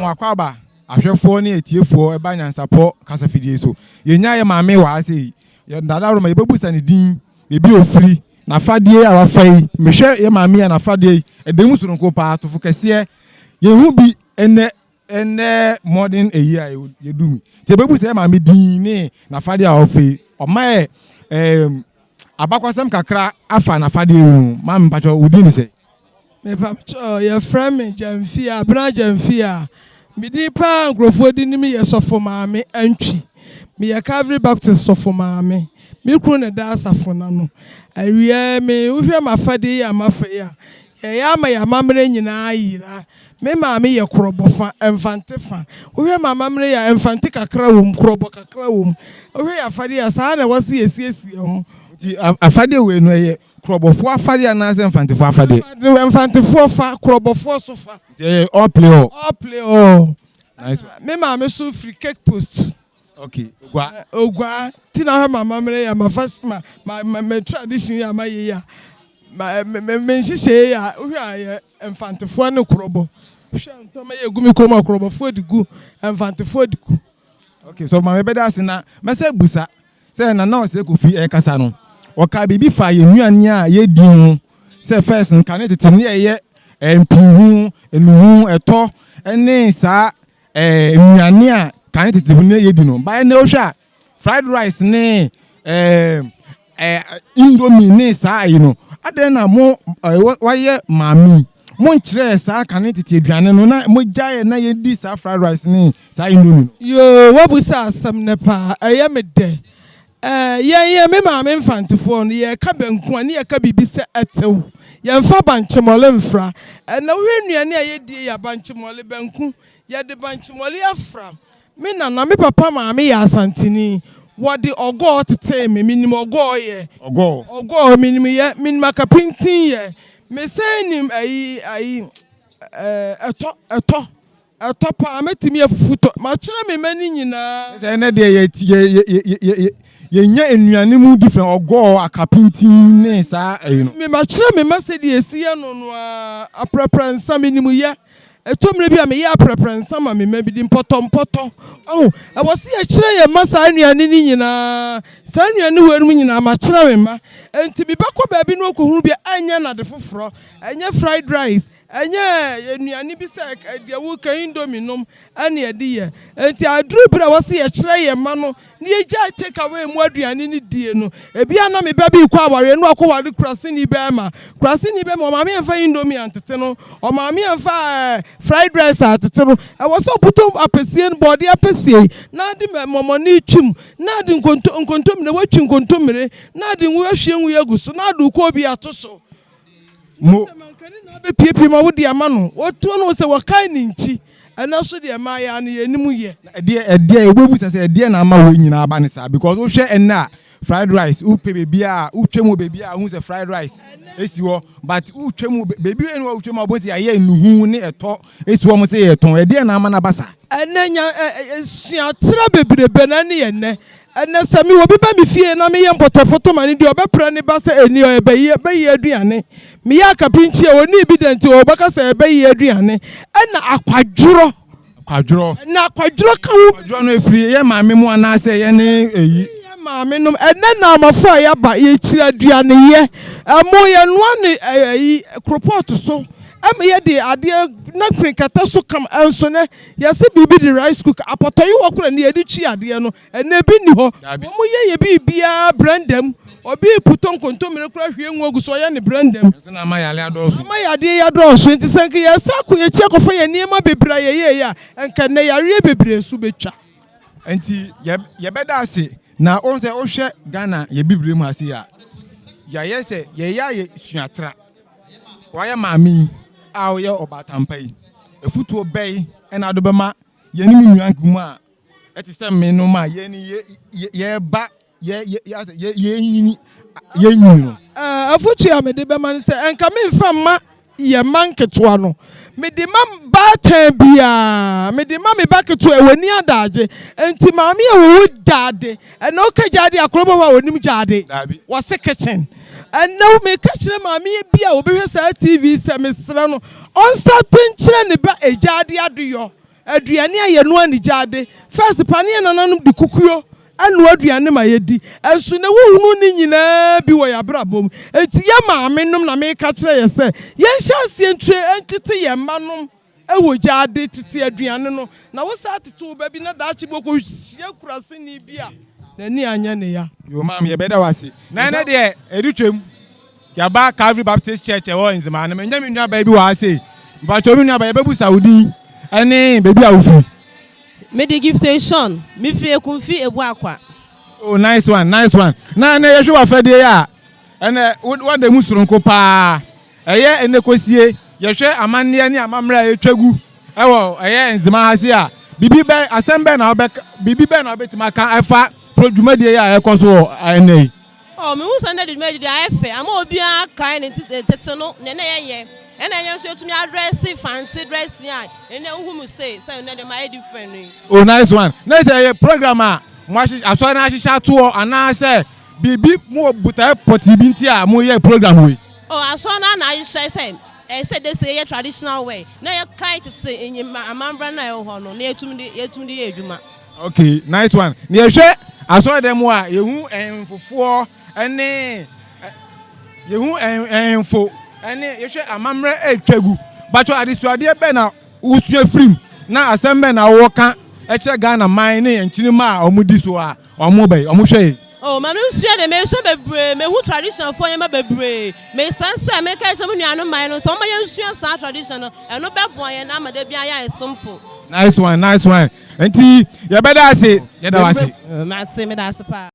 Yɛma mo akwaaba, ahwɛfoɔ ne atiefoɔ ɛba Nyansapɔ kasafidie so. Yɛnya yɛ maame wɔ ha sei. Yɛ dada Roma yɛbɛbusa ne din, baabi a ofiri, n'afadeɛ a wafa yi. Mehwɛ yɛ maame a n'afadeɛ yi, ɛda mu soronko paa, tofo kɛseɛ. Yɛhu bi ɛnɛ modern eyi a yɛdu mu. Nti yɛbɛbusa yɛ maame din ne n'afadeɛ a ɔfa yi. Ɔma yɛ abakwasɛm kakra afa n'afadeɛ yi ho. Maame, mpakyɛ, wo din ne sɛ? Mepatwɔ, yɛfrɛ me Gyamfi, Abena Gyamfi a medi paa nkurɔfoɔ di nim yɛ Sɔfo Maame Antwi. Meyɛ Calvary Baptist sɔfo maame. Me kunu ne da asafo n'ano. Awie me wohwɛ m'afadeɛ yi a mafa yi a, yɛyɛ ama yɛ amammerɛ nyinaa yira. Me maame yɛ Korɔbɔ fa, Mfante fa. Wohwɛ m'amammerɛ yi a, Mfante kakra wɔ mu, Korɔbɔ kakra wɔ mu. Wohwɛ yɛ afadeɛ a, saa na ɛwɔ sɛ yɛsiesie ho. Nti afadeɛ wei no, ɛyɛ Korɔbɔfoɔ afadeɛ anaasɛ Mfantefoɔ afadeɛ? Mfantefoɔ fa, Korɔbɔfoɔ so fa. Nti ɛyɛ all play all. All play all. Nice one. Me maame so firi Cape Post. Okay, Ogua. Ogua ti na hwɛ m'amammerɛ yi a mafa ma tradition yi a mayɛ yi a ma me nhyehyɛ yi a, wohwɛ a, yɛ Mfantefoɔ ne Korɔbɔ. Hwɛ ntɔma yɛ egu mi kurom a, Korɔbɔfoɔ de gu, Mfantefoɔ de gu. Okay, so maame, bɛda ase na mɛsɛ busa sɛ Nana Ɔsɛ Kofi ɛkasa no, ɔka biribi fa yɛn nnuane a yɛdi ho sɛ first nka ne tete ne yɛyɛ mpihu, enuhu, ɛtɔ ɛne saa nnuane a kane tete ne yɛdi no. Bayɛ ne wohwɛ a, fried rice ne ɛɛ ɛɛ Indomie ne saa ayi no, adan na mo wayɛ maame mo nkyerɛ saa kane tete aduane no na mo gya yɛ na yɛdi saa fried rice ne saa Indomie no? Yoo, wabusa asɛm ne paa, ɛyɛ me dɛ. Yɛn yɛ me maame Mfantefoɔ no, yɛka banku a, ne yɛka biribi sɛ ɛtew, yɛmfa bankyemɔle mfra. Ɛna wohwɛ nnuane a yɛdie yɛ abankyemɔle banku, yɛde bankyemɔle afra. Me nana, me papa maame yɛ Asanteni. Wɔde ɔgɔɔ tetee me. Menim ɔgɔɔ yɛ. Ɔgɔɔ. Ɔgɔɔ menim yɛ, menim akapintin yɛ, mesan nim ayi ɛtɔ paa. Mɛtumi afufu tɔ makyerɛ me mma ni nyinaa. Sɛ ɛnɛ deɛ yɛ yɛ yɛ yɛ yɛnya nnuane mu different, ɔgɔɔ, akapintin ne saa ɛyi no. Me makyerɛ me mma sɛdeɛ esi yɛ no a aprɛprɛ nsa menim yɛ. Ɛtɔ mmerɛ bi a, meyɛ aprɛprɛ nsa ma me mma bi di mpɔtɔ mpɔtɔ. Ɔho ɛwɔ sɛ yɛkyerɛ yɛn mma saa nnuane no nyinaa. Saa nnuane wɔ mu nyinaa makyerɛ me mma, nti bi bɛkɔ baabi na okɔhunu bi a, ɛnyɛ nade foforɔ, ɛnyɛ fried rice, ɛnyɛ nnuane bi sɛ deɛ woka Indomie nom ɛne ɛde yɛ. Nti aduru bere a wɔsi yɛkyerɛ yɛn mma no na yɛgya take away mu aduane no die no. Ebi a na me ba bi kɔ awareɛ no, akɔware kuraseni bɛrima. Kuraseni bɛrima, ɔmaame yɛmfa Indomie antete no, ɔmaame yɛmfa fried rice atete no. Ɛwɔ sɛ ɔpotɔ apɛsie no, bɔɔde apɛsie na ade mɔmɔne twim na ade nkontommire, watwi nkontommire na ade ngu ahwie ngu agu so na ade ukoo bi ato so. Mo sɛ mankani na abɛpiepie ma wode ama no, wɔtoɔ no sɛ wɔkae ne nkyi. Ɛno so deɛ, mmaayɛ no yɛnim yɛ. Ɛdeɛ wobɛbusa sɛ ɛdeɛ na ama wei nyinaa aba ne saa, because wohwɛ ɛnɛ a, fried rice, wopɛ beebi a wotwa mu, beebi a wohu sɛ fried rice esi hɔ, but wotwa mu beebi ɛni hɔ wotwa mu a, wɔn sɛ yɛayɛ nnuhu ne ɛtɔ esi hɔ, mo sɛ yɛtɔn. Ɛdeɛ na ama n'aba saa? Ɛnɛ nya ɛ ɛ suatrɛ bebrebe na ne yɛ nnɛ. Ɛnɛ sɛ mi wɔ bi ba mi fie na meyɛ mpɔtɔpɔtɔ ma ne di, ɔbɛprɛ ne ba sɛ ɛni ɔyɛ bɛyi bɛyi aduane. Meyɛ akapinkyi a, oni bi dɛ nti ɔbɛka sɛ ɛbɛyi aduane. Ɛna akwadworɔ. Kwadworɔ. Ɛna akwadworɔ ka ho. Kwadworɔ no efiri yɛ maame mu anaasɛ yɛ ne eyi? Yɛ maame nom. Ɛnɛ na amafo a yɛaba, yɛkyerɛ aduaneyɛ. Ɛmo yɛnoa ne ɛyi koropɔɔto so, ɛma yɛde adeɛ na kata so kam. Ɛnso nɛ yɛsɛ biribi de rice cooker apɔtɔyi wɔ kora ne yɛde twi adeɛ no. Ɛnɛ bi ni hɔ. Dabi. Wɔn yɛ biribiara blender mu. Obi putɔ nkontommire kora hwie ngu agu so, ɔyɛ ne blender mu. Nso na ama yale adɔɔso. Ama yadeɛ yɛ adɔɔso. Nti sɛ nka yɛsa akɔ yɛkyi akɔfa yɛ nneɛma bebree a yɛyɛ yɛ a, nka nnɛ yareɛ bebree nso bɛtwa. Nti yɛbɛda ase na wɔn sɛ wohwɛ Ghana yɛ bibire mu ase a, yɛayɛ sɛ yɛyɛ ayɛ suatra. Wayɛ maame yi a ɔyɛ ɔbaatampa yi, efutuo bɛyi ɛna ado bɛma yɛne me nua nkumu a ɛte sɛ me nom a yɛne yɛ yɛba yɛ yɛ yɛ yɛnyini yɛnyini no? Afotu a mede bɛma no sɛ ɛnka memfa mma yɛ mma nketewa no, mede ma baatan biara, mede ma me ba ketewa ɛwɔ ni adagye. Nti maame a wɔwɔ gyaade, ɛna ɔka gyaade akorɔbɔ hɔ a, onim gyaade. Daabi. Wɔse kitchen. Ɛnɛ meka kyerɛ maame bi a obɛhwɛ saa TV sɛ mesrɛ no, ɔnsate nkyerɛ ne ba egyaade adeyɔ. Aduane a yɛnoa ne gyaade. First pa ne yɛn nananom de kukuo noa aduane ma yɛdi. Nso nnɛ wohunu ne nyinaa bi wɔ yɛn abrabɔ mu. Enti yɛn maamenom na meka kyerɛ yɛn sɛ yɛnhyɛ aseɛ ntue ntete yɛn mma nom wɔ gyaade tete aduane no. Na wo saa tete wo ba bi na daakye bi ɔkɔhyia kuraseni bi a n'ani anyɛ ne ya. Yoo maame yɛbɛda wo ase. Na ɛnɛ deɛ ɛdi twam. Yɛaba Calvary Baptist Church ɛwɔ Nzemaa no, manya me nuabaa bi wɔ ha sei. Mpakyɛw me nuabaa yɛbɛbusa wo din ɛne baabi a wofiri. Me de Gifty Sean, me firi Ekumfi Ebuakwa. Oh nice one, nice one. Na ɛnɛ yɛhwɛ w'afɛdeɛ yi a, ɛnɛ woada mu soronko paa. Ɛyɛ ɛnɛ kɔsie, yɛhwɛ amanneɛ ne amammerɛ a ɛtwa gu ɛwɔ ɛyɛ Nzemaa ha sei a, biribi bɛn, asɛm bɛn na wobɛka, biribi bɛn na wobɛtumi aka ɛfa dwumadie yi a ɛkɔ so wɔ ɛnɛ yi? Oh, mehu sɛ ndɛ de dwumadi de ayɛ fɛ ama obiara akae ne tete no nea na yɛyɛ ɛna yɛn nso yɛtumi adrɛse fante dressing a ɛnɛ wohu mu sei sɛ ndɛ de mayɛ different no yi. Oh nice one. Na sɛ ɛyɛ program a mo ahyehyɛ asɔre no ahyehyɛ atoɔ anaa sɛ biribi mo wɔ botaeɛ pɔtee bi nti a mo yɛ program wei? Oh asɔre no ara na ahyehyɛ sɛ ɛsɛ sɛ dese yɛyɛ traditional wear na yɛkae tete amambra no a ɛwɔ hɔ no na yɛtumi de yɛtumi de yɛ adwuma. Okay nice one. Na yɛhwɛ asɔredan mu a yɛhu ɛnfofoɔ ɛne yɛhu ɛnfo ɛne yɛhwɛ amammerɛ ɛretwa gu. Batwɔ adesuadeɛ bɛn na wosua firim na asɛm bɛn na wowɔ ka ɛkyerɛ Ghana man ne nkyirima a wɔn di so a wɔn bɛyi wɔn hwɛ yi. Oh ma me nsua deɛ mesua bebree mehu tradition foɔ nneɛma bebree mesrɛ sɛ meka kyerɛ me nuanom man no sɛ wɔma yɛnsua saa tradition no ɛno bɛboa yɛn ama da biara yɛayɛ simple. Nice one nice one nti yɛbɛda ase yɛda wo ase. Mate meda ase paa.